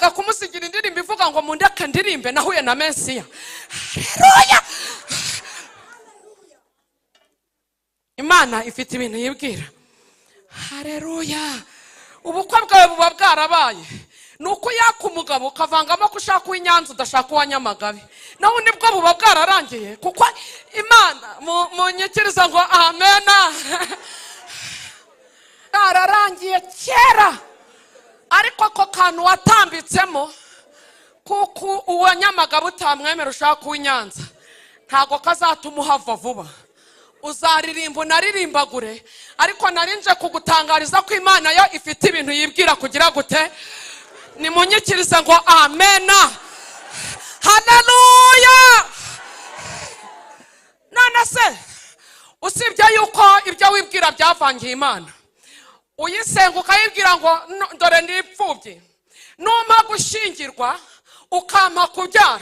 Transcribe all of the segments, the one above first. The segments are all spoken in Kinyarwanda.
Nendaga kumusigira indirimbo ivuga ngo mundeke ndirimbe nahuye na Mesiya. Haleluya! Imana ifite ibintu yibwira. Haleluya! Ubukwe bwawe buba bwarabaye. Nuko yaka umugabo ukavangamo ko ushaka uw'Inyanza udashaka uwa Nyamagabe, nawe nibwo buba bwararangiye, kuko Imana munyikiriza ngo amena. Bwararangiye kera, ariko ako kantu watambitsemo kuko uwa Nyamagabe utamwemera ushaka uw'Inyanza, ntago kazatuma uhava vuba. Uzaririmba unaririmbagure, ariko narinje kugutangariza ko Imana yo ifite ibintu yibwira kugira gute. Nimunyikirize ngo amena. Haleluya! None se usibye yuko ibyo wibwira byavangiye Imana, uyisenga ukayibwira ngo dore ndipfubye, numpa gushyingirwa ukampa kubyara,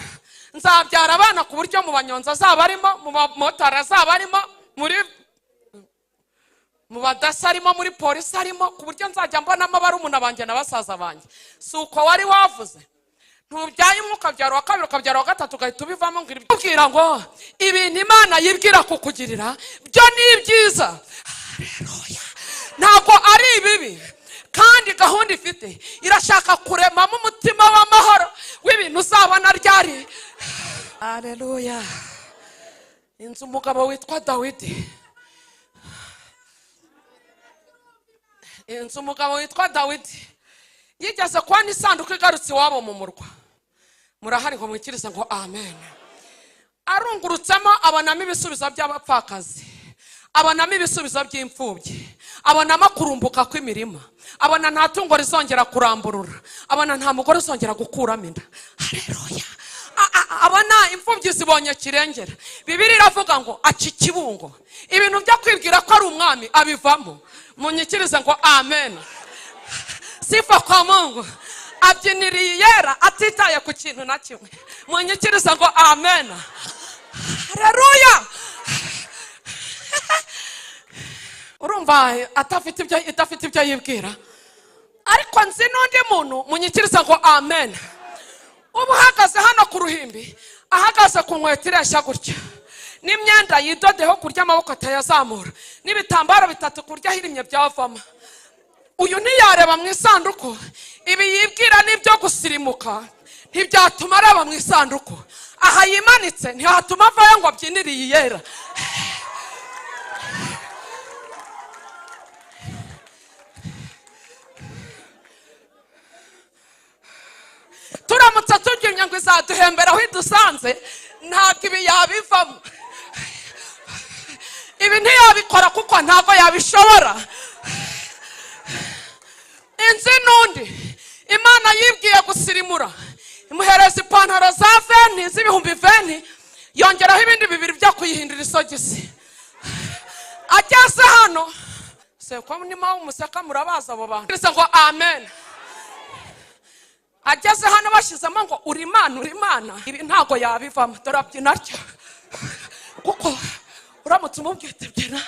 nzabyara abana ku buryo mu banyonzi azaba arimo, mu bamotari azaba arimo, muri mu badasa arimo, muri polisi arimo, ku buryo nzajya mbonamo barumuna banjye na basaza banjye. Si uko wari wavuze? Ntubyaye umwe ukabyara uwa kabiri ukabyara uwa gatatu ugahita ubivamo ngo ibwira ngo ibintu Imana yibwira kukugirira byo ni byiza. Haleluya! Ntabwo ari ibibi. Kandi gahunda ifite irashaka kuremamo umutima w'amahoro w'ibintu uzabona ryari. Haleluya! Inzu umugabo witwa Dawidi, inzu umugabo witwa Dawidi yigeze kubona isanduku igarutse iwabo mu murwa. Murahari ngo mwikirize ngo amen. Arungurutsemo abonamo ibisubizo by'abapfakazi, abonamo ibisubizo by'imfubyi, abonamo kurumbuka kw'imirima, abona nta tungo rizongera kuramburura, abona nta mugore uzongera gukuramo inda. Haleluya! Abona imfubyi zibonye kirengera. Bibiliya iravuga ngo aca ikibungo. Ibintu byo kwibwira ko ari umwami abivamo. Munyikirize ngo amen. Sifa kwa Mungu. Abyiniriye yera atitaye ku kintu na kimwe. Munyikirize ngo amen. Haleluya! Urumva atafite ibyo, idafite ibyo yibwira. Ariko nzi n'undi muntu, munyikirize ngo amen, uba uhagaze hano ku ruhimbi, ahagaze ku nkweto ireshya gutya, n'imyenda yidodeho kurya amaboko atayazamura, n'ibitambaro bitatu kurya ahirimye byavamo. Uyu ntiyareba mu isanduku. Ibi yibwira n'ibyo gusirimuka ntibyatuma areba mu isanduku. Aha yimanitse ntihatuma avayo ngo abyinire iyi yera. Turamutse tubyimye ngo izaduhembera aho idusanze, ntabwo ibi yabivamo. Ibi ntiyabikora kuko ntabwo yabishobora. Inzi n'undi Imana yibwiye gusirimura, imuhereza ipantaro za 20 z'ibihumbi 20, yongeraho ibindi bibiri byo kuyihindura isogisi. Ageze hano seko nima umuseka murabaza abo bantu ngo amen. Ageze hano bashyizemo ngo uri Imana, uri Imana, ibi ntabwo yabivamo. Dore abyina atya, kuko uramutse umubwiye uti byina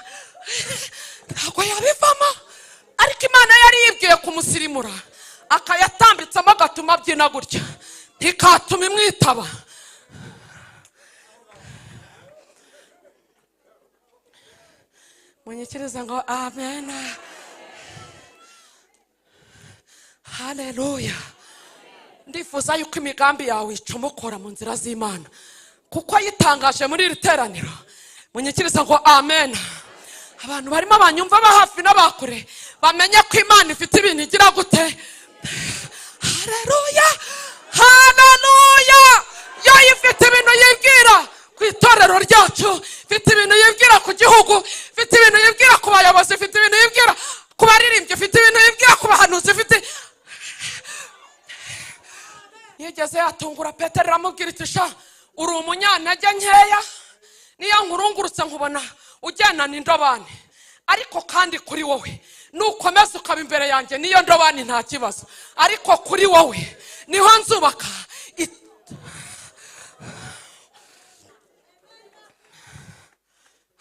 ntabwo yabivamo. Ariko Imana yari yibwiye kumusirimura, akayatambitsemo agatuma abyina gutya, ntikatuma imwitaba. Munyikirize ngo amen. Haleluya! Ndifuza yuko imigambi yawe icomokora mu nzira z'Imana, kuko yitangaje muri iri teraniro. Munyikirize ngo amen. Abantu barimo banyumva ba hafi n'abakure bamenye ko Imana ifite ibintu igira gute. Haleluya! Haleluya! Yo ifite ibintu yibwira ku itorero ryacu, ifite ibintu yibwira ku gihugu, ifite ibintu yibwira ku bayobozi, ifite ibintu yibwira ku baririmbyi, ifite ibintu yibwira ku bahanuzi, ifite. Yigeze yatungura Petero aramubwira iti sha uri umunyantege nkeya, niyo nkurungurutse nkubona ujyana indobani, ariko kandi kuri wowe nukomeza ukaba imbere yanjye niyo ndobani nta kibazo, ariko kuri wowe niho nzubaka.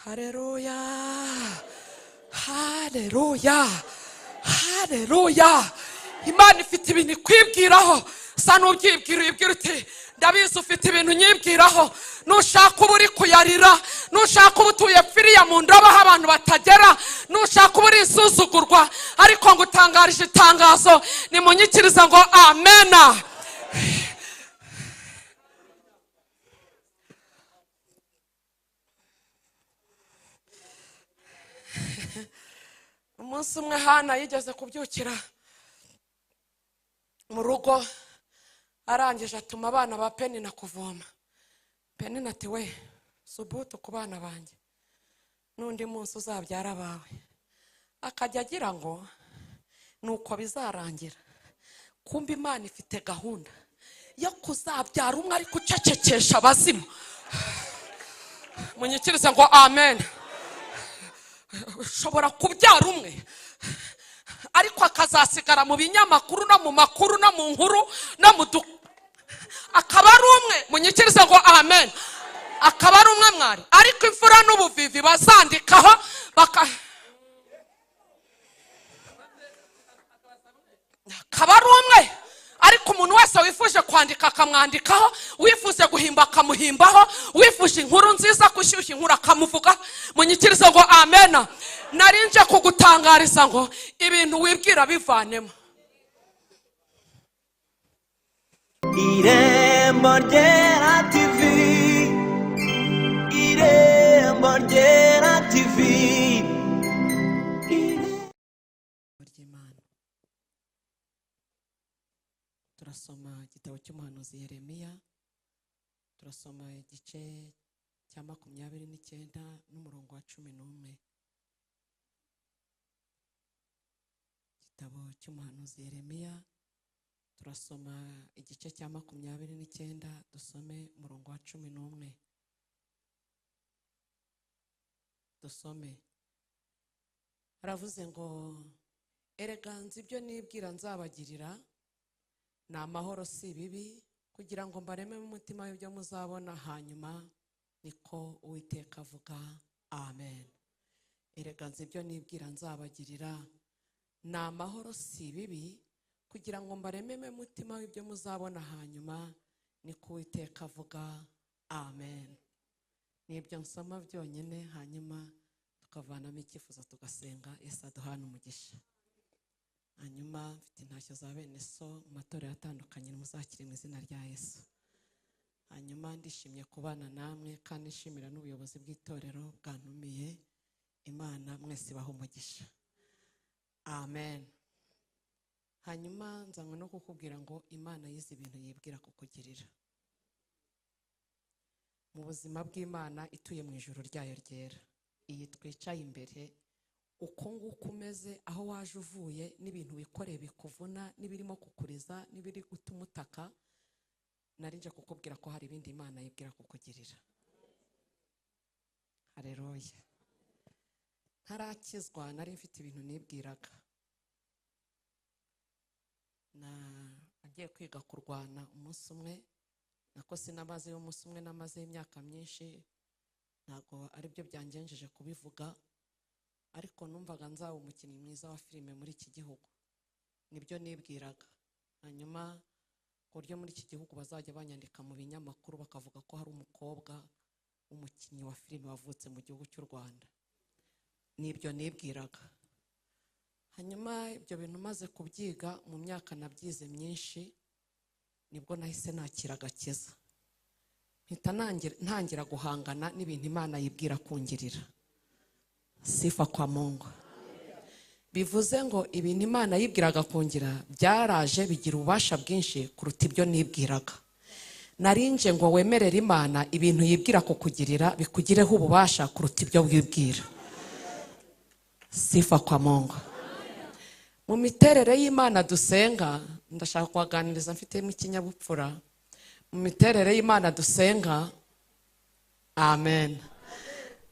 Haleluya! Haleluya! Haleluya! Imana ifite ibintu ikwibwiraho. Sa n'ubyibwira, uyibwira uti ndabizi ufite ibintu nyibwiraho. Nushaka uba uri kuyarira, nushaka uba utuye pfiriya mu ndobo aho abantu batagera, nushaka uba uri isuzugurwa, ariko ngo utangarije itangazo, nimunyikiriza ngo amena. Umunsi umwe Hana yigeze kubyukira mu rugo, arangije atuma abana ba Penina kuvoma. Penina ati we subutu ku bana banjye, n'undi munsi uzabyara abawe. Akajya agira ngo nuko bizarangira. Kumbe Imana ifite gahunda yo kuzabyara umwe ariko ucecekesha abazimu. Munyikirize ngo amen. Ushobora kubyara umwe ariko akazasigara mu binyamakuru no mu makuru no mu nkuru no mu akaba ari umwe. Munyikirize ngo amen. Akaba ari umwe mwari, ariko imfura n'ubuvivi bazandikaho akaba ari umwe. Ariko umuntu wese wifuje kwandika akamwandikaho, wifuje guhimba akamuhimbaho, wifuje inkuru nziza gushyushya inkuru akamuvuga. Munyikirize ngo amen. Narinje kugutangariza ngo ibintu wibwira bivanemo. Irembo Ryera TV, Irembo Ryera TV. Turasoma igitabo cy'umuhanuzi Yeremiya, turasoma igice cya 29 n'umurongo wa 11. Igitabo cy'umuhanuzi Yeremiya, turasoma igice cya 29, dusome umurongo wa 11. Dusome. Aravuze ngo erega nzi ibyo nibwira nzabagirira, ni amahoro si ibibi, kugira ngo mbareme mu mutima w'ibyo muzabona hanyuma, niko Uwiteka avuga. Amen. Erega nzi ibyo nibwira nzabagirira, ni amahoro si ibibi, kugira ngo mbareme mu mutima w'ibyo muzabona hanyuma, niko Uwiteka avuga. Amen. Nibyo nsoma byonyine, hanyuma tukavanamo icyifuzo tugasenga. Yesu aduhana umugisha. Hanyuma mfite intashyo za bene so mu matorero atandukanye, muzakire mu izina rya Yesu. Hanyuma ndishimye kubana namwe kandi nshimira n'ubuyobozi bw'itorero bwantumiye. Imana mwese ibahe umugisha. Amen. Hanyuma nzanywe no kukubwira ngo Imana yize ibintu yibwira kukugirira. Mu buzima bw'Imana ituye mu ijuru ryayo ryera, iyi twicaye imbere, uko nguko umeze, aho waje uvuye, n'ibintu wikoreye bikuvuna, n'ibirimo kukuriza, n'ibiri gutuma utaka, narinje kukubwira ko hari ibindi Imana yibwira kukugirira. Haleluya. Ntarakizwa nari mfite ibintu nibwiraga. Nagiye kwiga kurwana umunsi umwe, nako sinamaze umunsi umwe, namaze imyaka myinshi, ntago aribyo byangenjeje kubivuga, ariko numvaga nzaba umukinnyi mwiza wa filime muri iki gihugu. Nibyo nibwiraga. Hanyuma ku buryo muri iki gihugu bazajya banyandika mu binyamakuru bakavuga ko hari umukobwa umukinnyi wa filime wavutse mu gihugu cy'u Rwanda. Nibyo nibwiraga. Hanyuma ibyo bintu maze kubyiga mu myaka nabyize myinshi, nibwo nahise nakira agakiza. Mpita ntangira guhangana n'ibintu Imana yibwira kungirira. Sifa kwa Mungu. Bivuze ngo ibintu Imana yibwiraga kungira byaraje bigira ububasha bwinshi kuruta ibyo nibwiraga. Narinje ngo wemerere Imana ibintu yibwira kukugirira bikugireho ububasha kuruta ibyo wibwira. Sifa kwa Mungu. Mu miterere y'Imana dusenga, ndashaka kubaganiriza mfitemo ikinyabupfura. Mu miterere y'Imana dusenga, amen.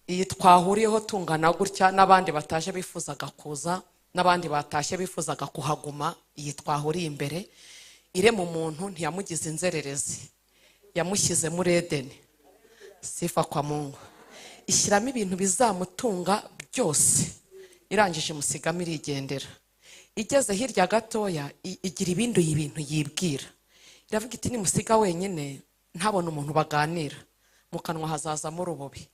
Iyi twahuriyeho tungana gutya, n'abandi bataje bifuzaga kuza, n'abandi batashye bifuzaga kuhaguma, iyi twahuriye imbere, irema umuntu ntiyamugize inzererezi, yamushyize muri Edeni. Sifa kwa Mungu. Ishyiramo ibintu bizamutunga byose, irangije musigamo irigendera. Igeze hirya gatoya igira ibindi ibintu yibwira. Iravuga iti: "Nimusiga wenyine, ntabone umuntu baganira, mu kanwa hazazamo urubobi."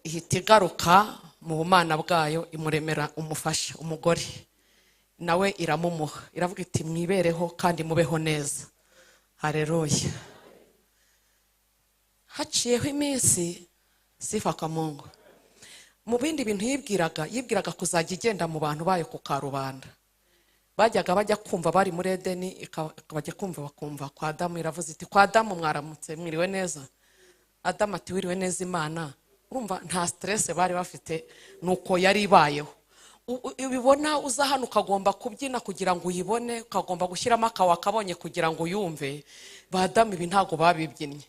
Ihita igaruka mu bumana bwayo, imuremera umufasha, umugore, nawe iramumuha. Iravuga iti: "Mwibereho kandi mubeho neza." Hareruya! Haciyeho iminsi, sifa kamungu. Mu bindi bintu yibwiraga kuzajya igenda mu bantu bayo ku karubanda. Bajyaga bajya kumva bari muri Edeni, bajya kumva bakumva kwa Adamu iravuze iti: "Kwa Adamu, mwaramutse, mwiriwe neza?" Adamu ati: "Wiriwe neza, Imana." Urumva nta stress bari bafite, nuko yari ibayeho. Ubibona uza hano ukagomba kubyina kugira ngo uyibone, ukagomba gushyiramo akawa kabonye kugira ngo uyumve. Ba Adamu ibi ntabwo babibyinnye.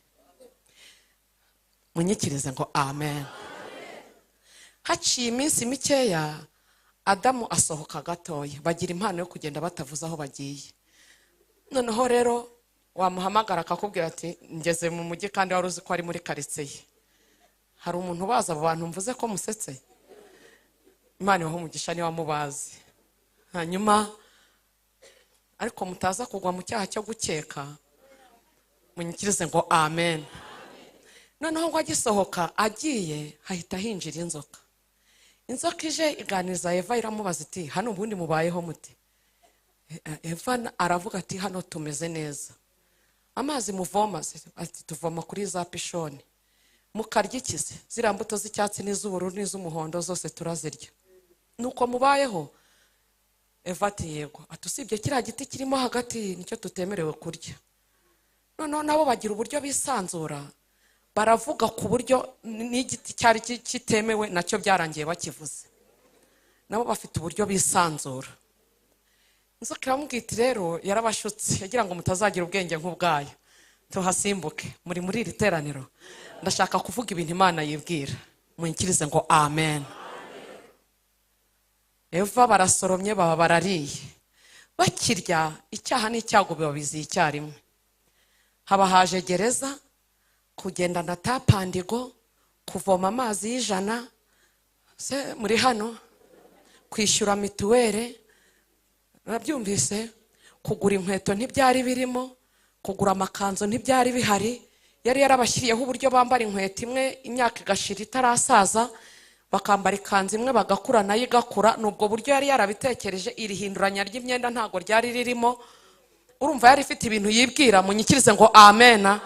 Munyikirize ngo amen. Haciye iminsi mikeya, Adamu asohoka gatoya. Bagira impano yo kugenda batavuze aho bagiye. Noneho rero wamuhamagara akakubwira ati: "Ngeze mu mujyi," kandi wari uzi ko ari muri karitsiye. Hari umuntu ubaza abo bantu mvuze ko musetse? Imana ibahe umugisha niba mubazi. Hanyuma ariko mutaza kugwa mu cyaha cyo gukeka. Munyikirize ngo amen. Noneho ngo agisohoka agiye, hahita hinjira inzoka. Inzoka ije iganiriza Eva, iramubaza iti: "Hano ubundi mubayeho mute?" Eva aravuga ati: "Hano tumeze neza." "Amazi muvoma se?" Ati: "Tuvoma kuri za Pishoni." "Mukarya iki se?" "Ziriya mbuto z'icyatsi n'iz'ubururu n'iz'umuhondo zose turazirya." "Nuko mubayeho?" Eva ati: "Yego." Ati: "Usibye kiriya giti kirimo hagati, nicyo tutemerewe kurya." Noneho nabo bagira uburyo bisanzura, baravuga ku buryo n'igiti cyari kitemewe nacyo byarangiye bakivuze. Nabo bafite uburyo bisanzura. Inzoka iramubwira iti rero, yarabashutse, yagira ngo mutazagira ubwenge nk'ubwayo. Tuhasimbuke. Muri iri teraniro ndashaka kuvuga ibintu Imana yibwira. Munyikirize ngo amen. Eva barasoromye, baba barariye. Bakirya, icyaha n'icyago biba biziye icyarimwe. Haba haje gereza, kugendana tapandigo, kuvoma amazi y'100. Se muri hano? Kwishyura mituweli, urabyumvise? Kugura inkweto ntibyari birimo, kugura amakanzu ntibyari bihari. Yari yarabashyiriyeho uburyo bambara inkweto imwe imyaka igashira itarasaza, bakambara ikanzu imwe bagakura nayo igakura. Ni ubwo buryo yari yarabitekereje. Iri hinduranya ry'imyenda ntabwo ryari ririmo. Urumva yari ifite ibintu yibwira. Munyikirize ngo amena.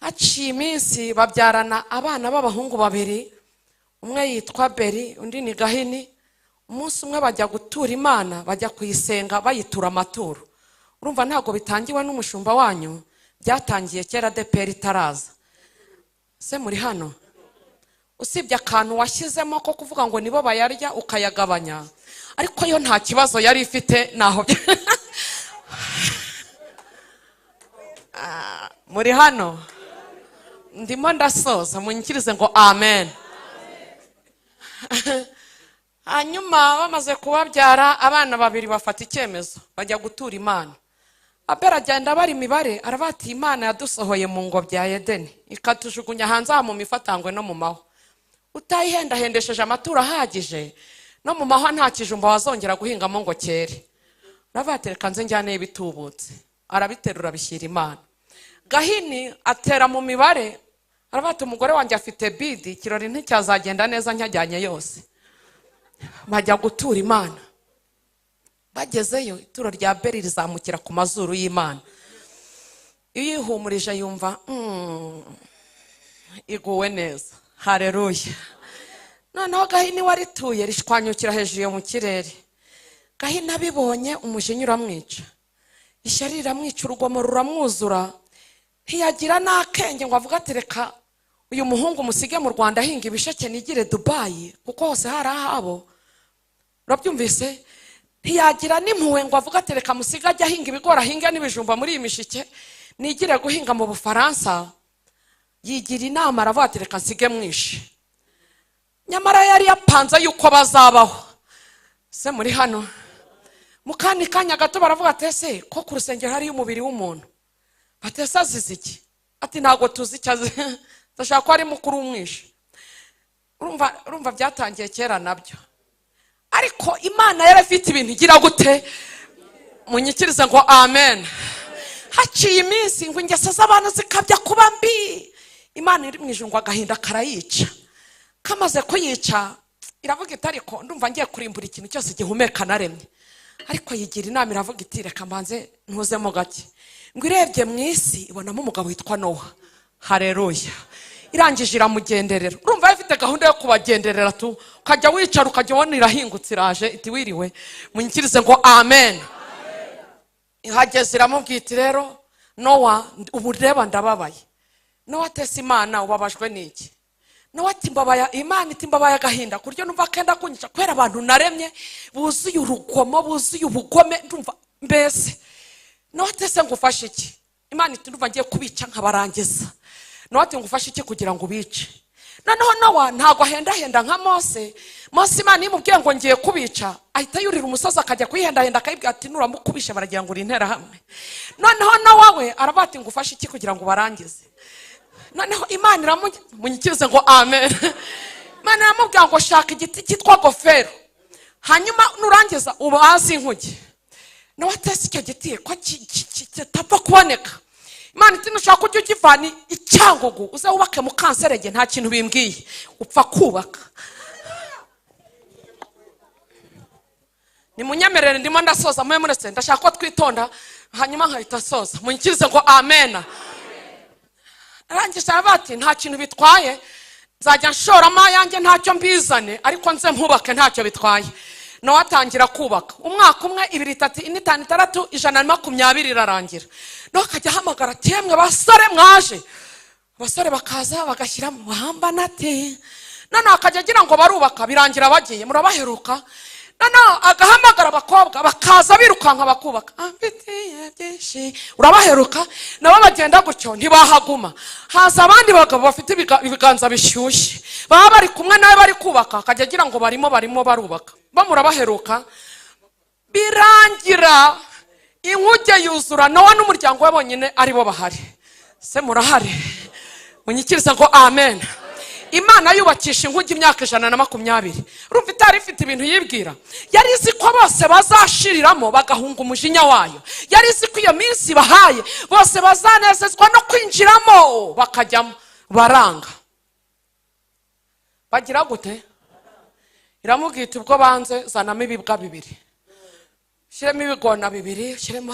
Haciye iminsi, babyarana abana b'abahungu babiri, umwe yitwa Beri, undi ni Gahini. Umunsi umwe bajya gutura Imana, bajya kuyisenga, bayitura amaturo. Urumva ntabwo bitangiwe n'umushumba wanyu, byatangiye kera ADEPR itaraza. Se muri hano? Usibye akantu washyizemo ko kuvuga ngo nibo bayarya, ukayagabanya, ariko yo nta kibazo yari ifite naho. Muri hano? Ndimo ndasoza. Munyikirize ngo amen. Hanyuma bamaze kubabyara abana babiri, bafata icyemezo, bajya gutura Imana. Abera agenda abara imibare, aravuga ati: "Imana yadusohoye mu ngobyi ya Edeni, ikatujugunya hanze aha mu mifatangwe no mu mahwa, utayihendahendesheje amaturo ahagije, no mu mahwa nta kijumba wazongera guhingamo ngo cyere." Aravuga ati: "Reka nze njyaneyo ibitubutse." Arabiterura, abishyira Imana. Gahini atera mu mibare, aravuga ati: "Umugore wanjye afite bidi, ikirori nticyazagenda neza ncyajyanye yose." Bajya gutura Imana. Bagezeyo, ituro rya Beri rizamukira ku mazuru y'Imana. Iyo yihumurije yumva iguwe neza. Hareruya! Noneho Gahini warituye, rishwanyukira hejuru yo mu kirere. Gahini abibonye, umujinya uramwica, ishyari riramwica, urugomo ruramwuzura. Ntiyagira n'akenge ngo avuge ati: "Reka uyu muhungu musige mu Rwanda ahinga ibisheke, nigire Dubayi," kuko hose hari ahabo. Urabyumvise? Ntiyagira n'impuhwe ngo avuge ati: "Reka musige ajye ahinga ibigori, ahinge n'ibijumba muri iyi mishike, nigire guhinga mu Bufaransa." Yigira inama, aravuga ati: "Reka nsige mwishe." Nyamara yari yapanze yuko bazabaho. Se muri hano? Mu kandi kanya gato baravuga ati: "Ese ko ku rusengero hariyo umubiri w'umuntu?" Bati: "Ese azize iki?" Ati: "Ntabwo tuzi icyo azi, ndashaka ko ari mukuru w'umwishe." Urumva byatangiye kera nabyo, ariko Imana yari ifite ibintu igira gute. Munyikirize ngo amen. Haciye iminsi ngo ingeso z'abantu zikabya kuba mbi, Imana iri mu ijuru ngo agahinda karayica. Kamaze kuyica iravuga iti ariko ndumva ngiye kurimbura ikintu cyose gihumeka naremye. Ariko yigira inama iravuga iti reka mbanze ntuzemo gake. Ngo irebye mu isi ibonamo umugabo witwa Nowa. Haleluya. Irangije iramugenderera. Urumva ifite gahunda yo kubagenderera tu, ukajya wicara ukajya ubona irahingutse iraje iti wiriwe. Munyikirize ngo amen. Ihageze iramubwira iti rero Nowa ubu reba ndababaye. Nowa atese Imana ubabajwe n'iki? Nowa ati mbabaya, Imana iti mbabaye agahinda kuryo numva kenda kunyica kubera abantu naremye buzuye urugomo, buzuye ubugome, ndumva mbese. Nowa atese ngufashe iki? Imana iti ndumva ngiye kubica nkabarangiza. Nowa ati ngufashe iki kugira ngo ubice? Noneho Nowa ntago ahendahenda nka Mose. Mose Imana imubwiye ngo ngiye kubica, ahita yurira umusozi akajya kuyihendahenda akayibwira ati nuramukubishe baragira ngo uri interahamwe. Noneho Nowa we aravuga ati ngufashe iki kugira ngo ubarangize? Noneho Imana iramunyikirize ngo amen. Imana iramubwira ngo shaka igiti cyitwa gofero, hanyuma nurangiza ubaze inkuge. Nowa atese icyo giti ko kitapfa kuboneka. Imana iti nushaka ujye ugivana i Cyangugu uze wubake mu Kanserege, nta kintu bimbwiye, upfa kubaka. Nimunyemerere ndimo ndasoza, mwe muretse ndashaka ko twitonda hanyuma nkahita nsoza. Munyikirize ngo amen. Arangije aravuga ati nta kintu bitwaye, nzajya nshoramo ayanjye ntacyo mbizane, ariko nze mpubake ntacyo bitwaye. Nowa atangira kubaka. Umwaka umwe, ibiri, itatu, ine, itanu, itandatu, 120 irarangira. Nowa akajya ahamagara ati yemwe basore mwaje. Abasore bakaza bagashyiramo wahambana ati. Noneho akajya agira ngo barubaka, birangira bagiye, murabaheruka. Noneho agahamagara abakobwa bakaza birukanka bakubaka. Amfitiye byinshi, urabaheruka. Nabo bagenda gutyo ntibahaguma. Haza abandi bagabo bafite ibiganza bishyushye, baba bari kumwe nawe bari kubaka, akajya agira ngo barimo barubaka. Bamurabaheruka, birangira inkuge yuzura, Nowa n'umuryango we bonyine aribo bahari. Se murahari? Munyikirize ngo amen. Imana yubakisha inkuge imyaka 120. Urumva itari ifite ibintu yibwira. Yari izi ko bose bazashiriramo bagahunga umujinya wayo. Yari izi ko iyo minsi bahaye bose bazanezezwa no kwinjiramo bakajyamo. Baranga. Bagira gute? Iramubwira iti ubwo banze zanamo ibibwa bibiri, ushyiremo ibigona bibiri, ushyiremo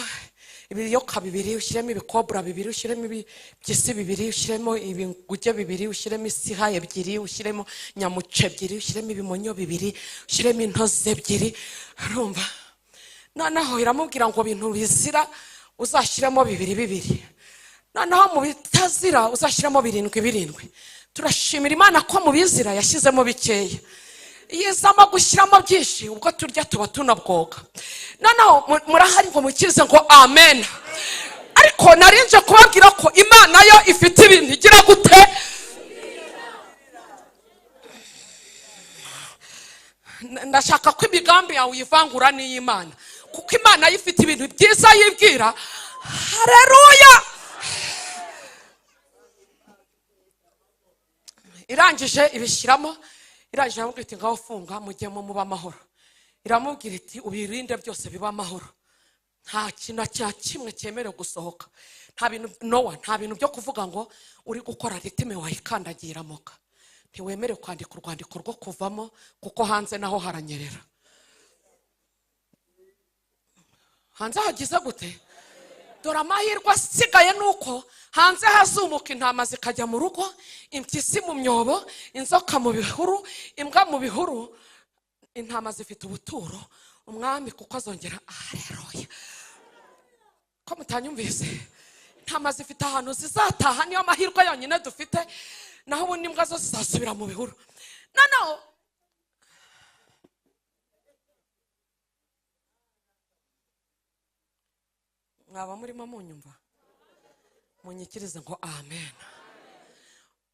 ibiyoka bibiri, ushyiremo ibikobra bibiri, ushyiremo ibipyisi bibiri, ushyiremo ibinguge bibiri, ushyiremo isiha ebyiri, ushyiremo nyamuce ebyiri, ushyiremo ibimonyo bibiri, ushyiremo intozi ebyiri. Urumva? Noneho iramubwira ngo bintu bizira uzashyiremo bibiri bibiri, noneho mu bitazira uzashyiremo birindwi birindwi. Turashimira Imana ko mu bizira yashyizemo bikeya. Yizamo gushyiramo byinshi ubwo turya tuba tunabwoga. Noneho murahari ngo mukize ngo amen. Ariko narinje kubabwira ko Imana yo ifite ibintu igira gute. Ndashaka ko imigambi yawe uyivangura n'iy'Imana, kuko Imana yo ifite ibintu byiza yibwira. Haleluya. Irangije ibishyiramo, irangije iramubwira iti ngaho funga mujyemo muba amahoro. Iramubwira iti ubirinde byose biba amahoro, nta kintu cya kimwe cyemerewe gusohoka. Nta bintu Nowa, nta bintu byo kuvuga ngo uri gukora ritime wayikandagira moka. Ntiwemerewe kwandika urwandiko rwo kuvamo kuko hanze naho haranyerera. Hanze hagize gute? Dore amahirwe asigaye nuko hanze hazumuka intama zikajya mu rugo, impyisi mu myobo, inzoka mu bihuru, imbwa mu bihuru. Intama zifite ubuturo umwami kuko azongera. Haleluya. Ko mutanyumvise? Intama zifite ahantu zizataha, niyo amahirwe yonyine dufite, naho ubundi imbwa zo zizasubira mu bihuru. Noneho mwaba murimo munyumva? Munyikirize ngo amen.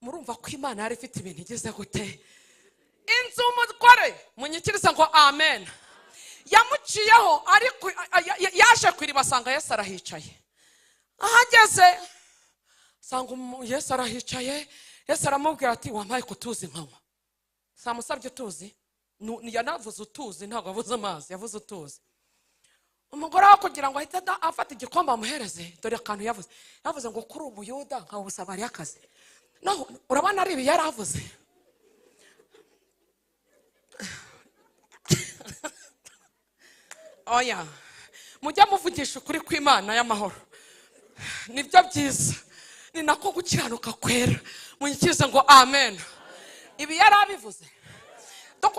Murumva ko Imana yari ifite ibintu igeze gute? Inzu umutware, munyikirize ngo amen. Yamuciyeho ariko yaje kwiriba asanga Yesu arahicaye. Ahageze asanga Yesu arahicaye. Yesu aramubwira ati wampaye kutuzi nkanywa. Samusabye utuzi, yanavuze utuzi, ntabwo avuze amazi, yavuze utuzi. Umugore we kugira ngo ahite afata igikombe amuhereze, dore akantu yavuze. Yavuze ngo kuri umuyuda nka Umusamariyakazi. No, urabona ari ibi yaravuze. Oya, mujya muvugisha ukuri kw'Imana y'amahoro. Nibyo byiza. Ni nako gukiranuka kwera. Munyikirize ngo amen. Ibi yarabivuze.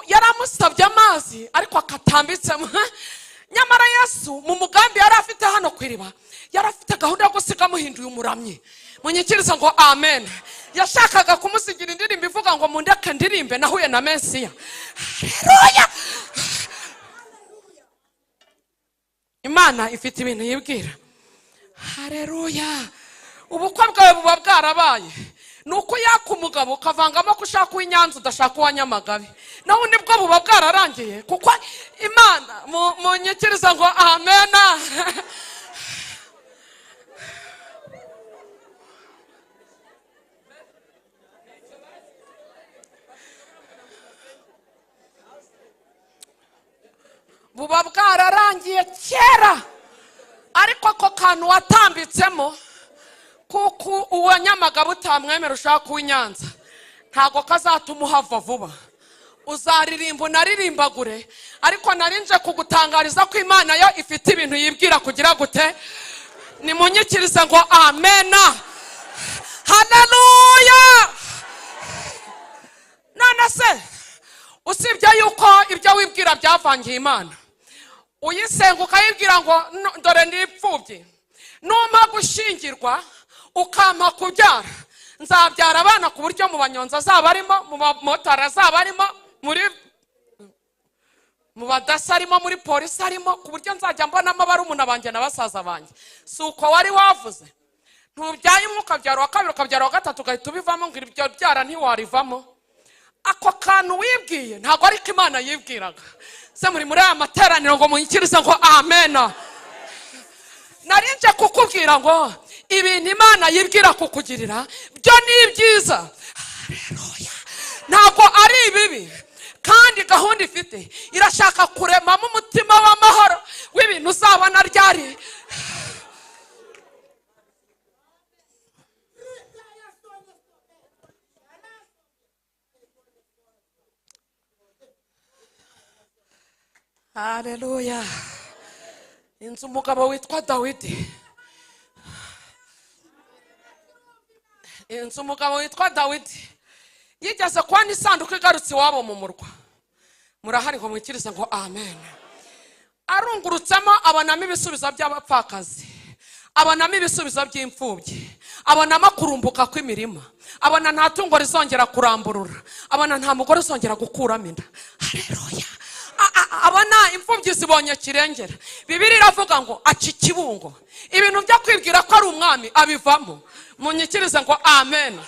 Yaramusabye amazi ariko akatambitsemo. Nyamara Yesu mu mugambi yari afite hano ku iriba, yari afite gahunda yo gusiga amuhinduye umuramyi. Munyikirize ngo amen. Yashakaga kumusigira indirimbo ivuga ngo mundeke ndirimbe nahuye na Mesiya. Haleluya! Imana ifite ibintu yibwira. Haleluya! Ubukwe bwawe buba bwarabaye. Nuko yaka umugabo ukavangamo ko ushaka uw'Inyanza udashaka uwa Nyamagabe, naho nibwo buba bwararangiye, kuko Imana munyikiriza ngo amena. Buba bwararangiye kera, ariko ako kantu watambitsemo kuko uwa Nyamagabe utamwemera ushaka uw'Inyanza, ntago kazatuma uhava vuba. Uzaririmba unaririmbagure, ariko narinje kugutangariza ko Imana yo ifite ibintu yibwira kugira gute. Nimunyikirize ngo amena. Haleluya! None se usibye yuko ibyo wibwira byavangiye Imana, uyisenga ukayibwira ngo dore ndipfubye, numpa gushyingirwa ukampa kubyara, nzabyara abana ku buryo mu banyonzi azaba arimo, mu bamotari azaba arimo, muri mu badasa arimo, muri polisi arimo, ku buryo nzajya mbonamo barumuna banjye na basaza banjye. Si uko wari wavuze? Ntubyaye umwe ukabyara uwa kabiri ukabyara uwa gatatu ugahita ubivamo ngo ibyo byara ntiwarivamo. Ako kantu wibwiye ntabwo ariko Imana yibwiraga. Se muri aya materaniro ngo munyikirize ngo amena. Narinje kukubwira ngo ibintu Imana yibwira kukugirira byo ni byiza. Haleluya! Ntabwo ari ibibi. Kandi gahunda ifite irashaka kuremamo umutima w'amahoro w'ibintu uzabona ryari. Haleluya! Inzu umugabo witwa Dawidi, inzu umugabo witwa Dawidi yigeze kubona isanduku igarutse iwabo mu murwa. Murahari ngo mwikirize ngo amen. Arungurutsemo abonamo ibisubizo by'abapfakazi, abonamo ibisubizo by'imfubyi, abonamo kurumbuka kw'imirima, abona nta tungo rizongera kuramburura, abona nta mugore uzongera gukuramo inda. Haleluya! Abona imfubyi zibonye kirengera. Bibiliya iravuga ngo aca ikibungo. Ibintu byo kwibwira ko ari umwami abivamo. Munyikirize ngo amen.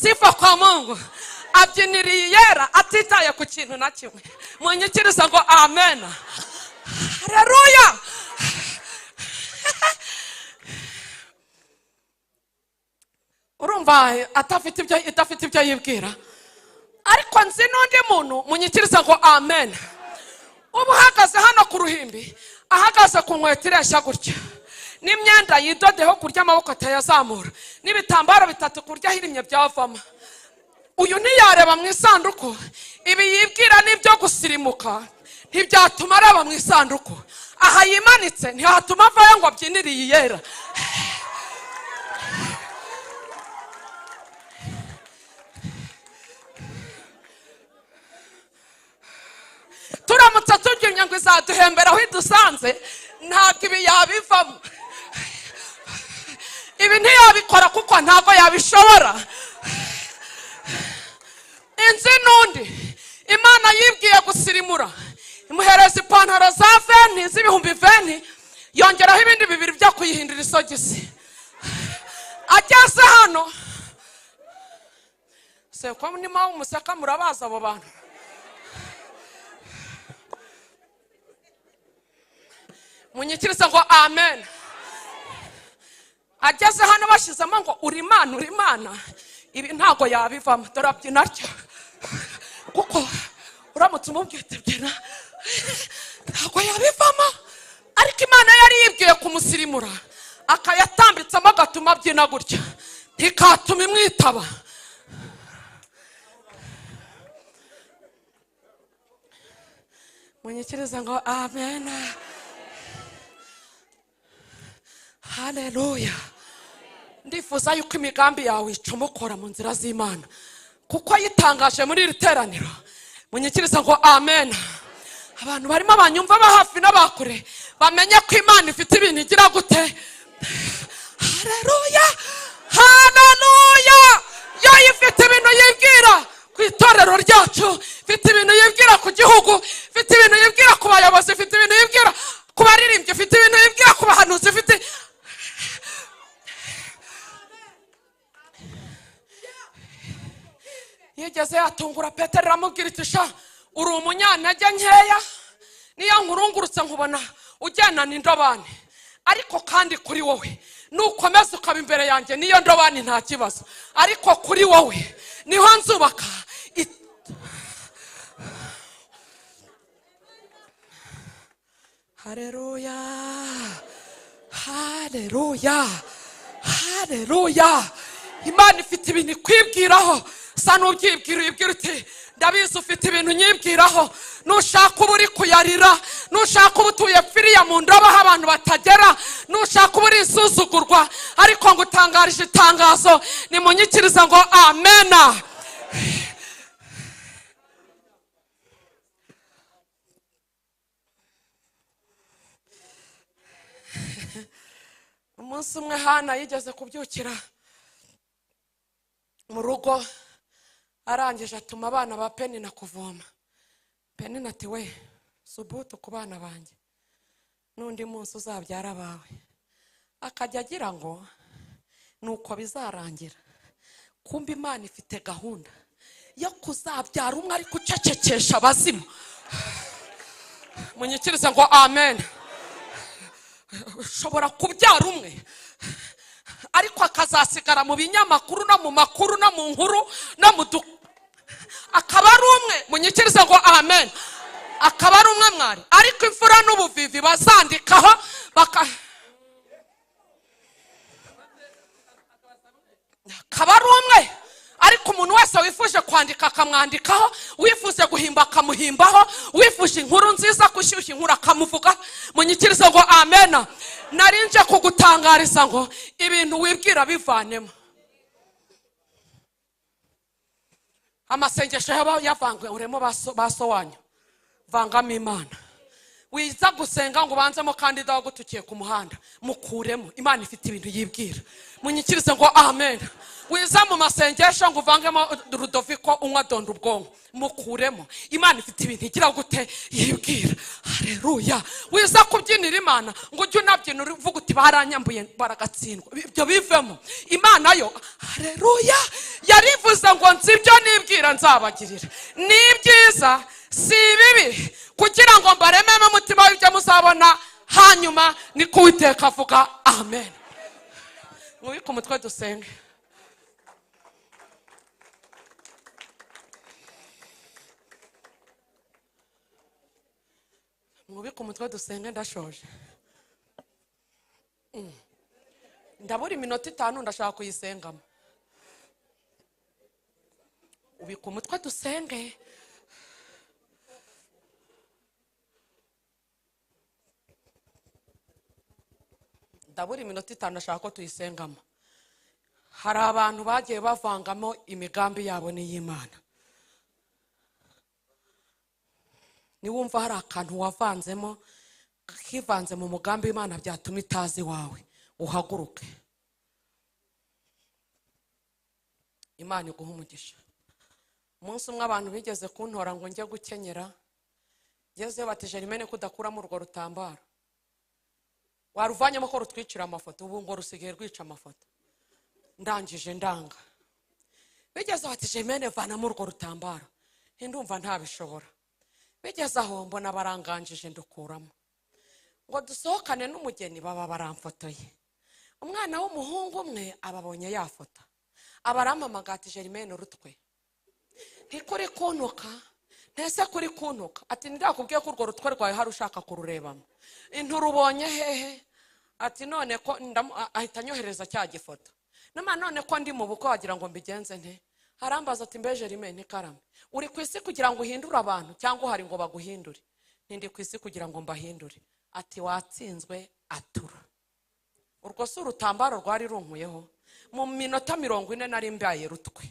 Sifa kwa Mungu. Abyiniriye yera atitaye ku kintu na kimwe. Munyikirize ngo amen. Haleluya! Urumva atafite ibyo yibwira. Ariko nzi n'undi muntu, munyikirize ngo amen, uba uhagaze hano ku ruhimbi, ahagaze ku nkweto ireshya gutya, n'imyenda yidodeho kurya amaboko atayazamura, n'ibitambaro bitatu kurya ahirimye byavamo. Uyu ntiyareba mu isanduku. Ibi yibwira n'ibyo gusirimuka ntibyatuma areba mu isanduku. Aha yimanitse ntihatuma avayo ngo abyinire iyera. Turamutse tubyimye ngo izaduhembera aho idusanze, ntabwo ibi yabivamo. Ibi ntiyabikora kuko ntabwo yabishobora. Inzu n'undi Imana yibwiye gusirimura, imuhereza ipantaro za 20 z'ibihumbi 20, yongeraho ibindi bibiri byo kuyihindura isogisi. Ageze hano se ko nima umuseka, murabaza abo bantu. Munyikirize ngo amen. Ageze hano bashizemo ngo uri Imana, uri Imana, ibi ntago yabivamo. Dore abyina atya, kuko uramutse umubwiye uti byina ntago yabivamo. Ariko Imana yari yibwiye kumusirimura, akayatambitsamo agatuma abyina gutya, ntikatuma imwitaba. Munyikirize ngo amen. Haleluya. Ndifuza yuko imigambi yawe icomokora mu nzira z'Imana, kuko yitangaje muri iri teraniro. Munyikirize ngo amen. Abantu barimo banyumva ba hafi n'abakure bamenye ko Imana ifite ibintu igira gute. Haleluya, haleluya. Yo ifite ibintu yibwira ku itorero ryacu, ifite ibintu yibwira ku gihugu, ifite ibintu yibwira ku bayobozi, ifite ibintu yibwira ku baririmbyi, ifite ibintu yibwira ku bahanuzi, ifite yigeze yatungura Petero aramubwira iti sha uri umunyantege nkeya, niyo nkurungurutse nkubona ujyanana indobani, ariko kandi kuri wowe nukomeza ukaba imbere yanjye niyo ndobani nta kibazo, ariko kuri wowe niho nzubaka. Haleluya, haleluya, haleluya. Imana ifite ibintu ikwibwiraho. Sa n'ubyibwira uyibwira uti ndabizi ufite ibintu nyibwiraho, nushaka uba uri kuyarira, nushaka uba utuye pfiriya mu ndobo aho abantu batagera, nushaka uba uri isuzugurwa, ariko ngo utangarije itangazo. Nimunyikiriza ngo amena. Umunsi umwe Hana yigeze kubyukira mu rugo, arangije atuma abana ba Penina kuvoma. Penina ati we subutu ku bana banjye, n'undi munsi uzabyara abawe. Akajya agira ngo nuko bizarangira. Kumbe Imana ifite gahunda yo kuzabyara umwe ariko ucecekesha abazimu. Munyikirize ngo amen. Ushobora kubyara umwe ariko akazasigara mu binyamakuru no mu makuru no mu nkuru no mu akaba ari umwe. Munyikirize ngo amen. Akaba ari umwe mwari, ariko imfura n'ubuvivi bazandikaho baka akaba ari umwe, ariko umuntu wese wifuje kwandika akamwandikaho, wifuje guhimba akamuhimbaho, wifuje inkuru nziza gushyushya inkuru akamuvuga. Munyikirize ngo amen. Narinje kugutangariza ngo ibintu wibwira bivanemo. Amasengesho yavangwe uremo baso wanyu, vangamo Imana. Wiza gusenga ngo ubanzemo kandida wagutukiye ku muhanda, mukuremo. Imana ifite ibintu yibwira. Munyikirize ngo amen. Wiza mu masengesho ngo uvangemo Rudoviko unywa donda ubwonko, mukuremo. Imana ifite ibintu igira gute yibwira. Haleluya. Wiza kubyinira Imana ngo ujye unabyina uvuga uti baranyambuye baragatsindwa, ibyo bivemo. Imana yo haleluya yarivuze ngo nzi ibyo nibwira nzabagirira, ni byiza si bibi, kugira ngo mbarememo umutima w'ibyo muzabona hanyuma. Niko Uwiteka avuga. Amen. Mwubike umutwe dusenge. Mwubike umutwe dusenge, ndashoje. Ndabura iminota 5 ndashaka kuyisengamo. Ubika umutwe dusenge. Ndabura iminota 5 ndashaka ko tuyisengamo. Hari abantu bagiye bavangamo imigambi yabo n'iy'Imana. Niwumva hari akantu wavanzemo kivanze mu mugambi w'Imana byatuma itazi wawe, uhaguruke. Imana iguhe umugisha. Umunsi umwe abantu bigeze kuntora ngo njye gukenyera, ngezeyo bati Germaine ko udakuramo urwo rutambaro, waruvanyemo ko rutwicira amafoto, ubu ngo rusigaye rwica amafoto. Ndangije ndanga. Bigeze bati Germaine vanamo urwo rutambaro, ndumva ntabishobora. Bigeze aho mbona baranganjije ndukuramo. Ngo dusohokane n'umugeni baba baramfotoye. Umwana w'umuhungu umwe ababonye yafota, abaramamagati Germaine urutwe, ntikuri kuntuka, Ntese kuri kuntuka? Ati: "Ndakubwiye ko urwo rutwe rwawe hari ushaka kururebamo." Inturubonye hehe? Ati: "None ko ahita anyohereza cya gifoto nama. None ko ndi mu bukwe, wagira ngo mbigenze nte?" Arambaza ati: "Mbeje rime ntikarame, uri ku isi kugira ngo uhindure abantu cyangwa uhari ngo baguhindure?" Ntindi ku isi kugira ngo mbahindure. Ati: "Watsinzwe." Atura urwo si urutambaro rwari runkuyeho. Mu minota 40 nari mbaye rutwe.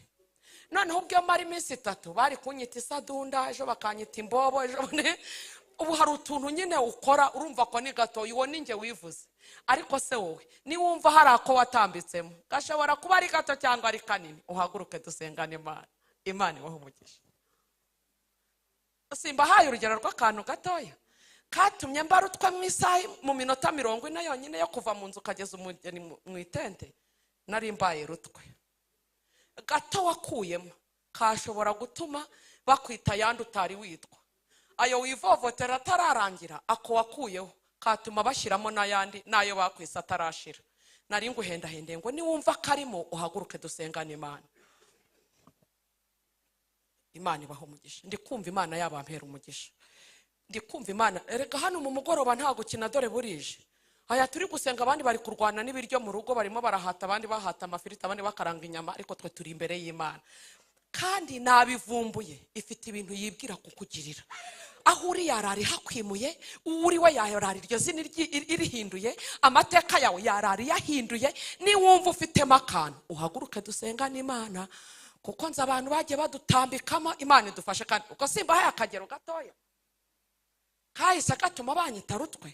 Noneho ubwo iyo mara iminsi 3 bari kunyita isadunda, ejo bakanyita imbobo, ejo ubu hari utuntu nyine ukora urumva ko ni gatoya. Uwo ni njye wivuze, ariko se wowe niwumva hari ako watambitsemo, gashobora kuba ari gato cyangwa ari kanini, uhaguruke dusengane Imana. Imana ibahe umugisha. Simbahaye urugero rw'akantu gatoya katumye mbarutwa mu isaha, mu minota 40 yonyine yo kuva mu nzu ukageza umugeni mu itente, nari mbaye rutwe. Gato wakuyemo kashobora gutuma bakwita ayandi utari witwa. Ayo wivovotera atararangira, ako wakuyeho katuma bashyiramo n'ayandi n'ayo bakwise atarashira. Nari nguhendahendeye ngo niwumva karimo uhaguruke dusengane Imana. Imana ibaha umugisha. Ndi kumva Imana yabampera umugisha. Ndi kumva Imana. Erega hano mu mugoroba nta gukina, dore burije. Aya turi gusenga, abandi bari kurwana n'ibiryo mu rugo, barimo barahata, abandi bahata amafiriti, abandi bakaranga inyama, ariko twe turi imbere y'Imana. Kandi nabivumbuye, ifite ibintu yibwira kukugirira. Aho uri yarara ihakwimuye, uwo uri we yarara iryo zina irihinduye, amateka yawe yarara iyahinduye. Niwumva ufitemo akantu, uhaguruke dusengane Imana, kuko nzi abantu bagiye badutambikamo. Imana idufashe. Kandi uko simbahaye akagero gatoya kahise gatuma banyita rutwe.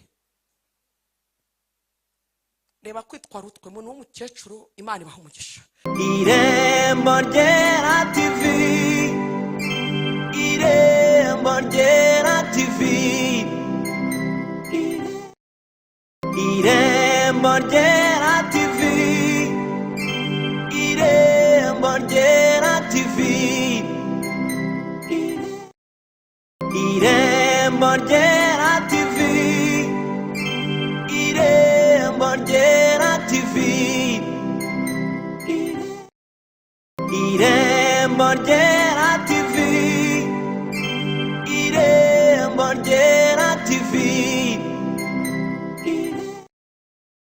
Reba kwitwa rutwe, umuntu w'umukecuru. Imana ibaha umugisha. Irembo Ryera TV, Irembo Ryera TV, Irembo Ryera TV, Irembo Ryera TV, Irembo Ryera TV, Irembo Ryera.